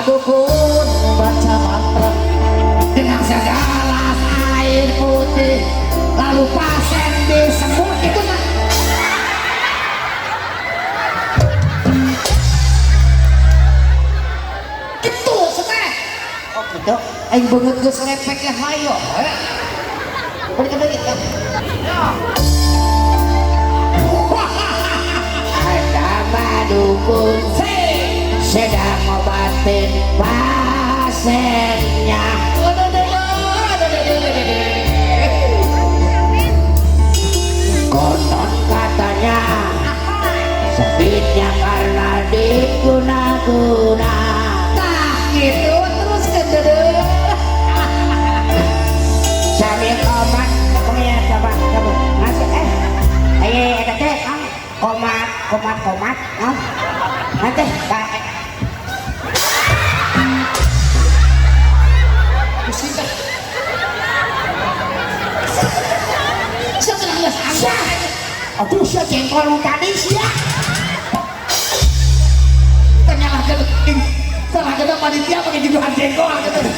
Dukun baca mantra dengan segelas air putih, lalu pasien disembur itu nah. Gitu seteh. Oh gitu. Aing beungeut geus lepek ya hayo. Balik lagi. Ada dukun sedang ngobatin pasiennya. Konon katanya sakitnya karena diguna-guna. Nah gitu terus kan dede. Sambil obat, pokoknya coba coba ngasih eta teh Kang komat komat komat, ah nanti Kak. Pusing dah. Siapa yang geus anggur? Aduh sia jengkol nu tadi sia. Ternyata salah kita panitia pakai juduhan jengkol gitu.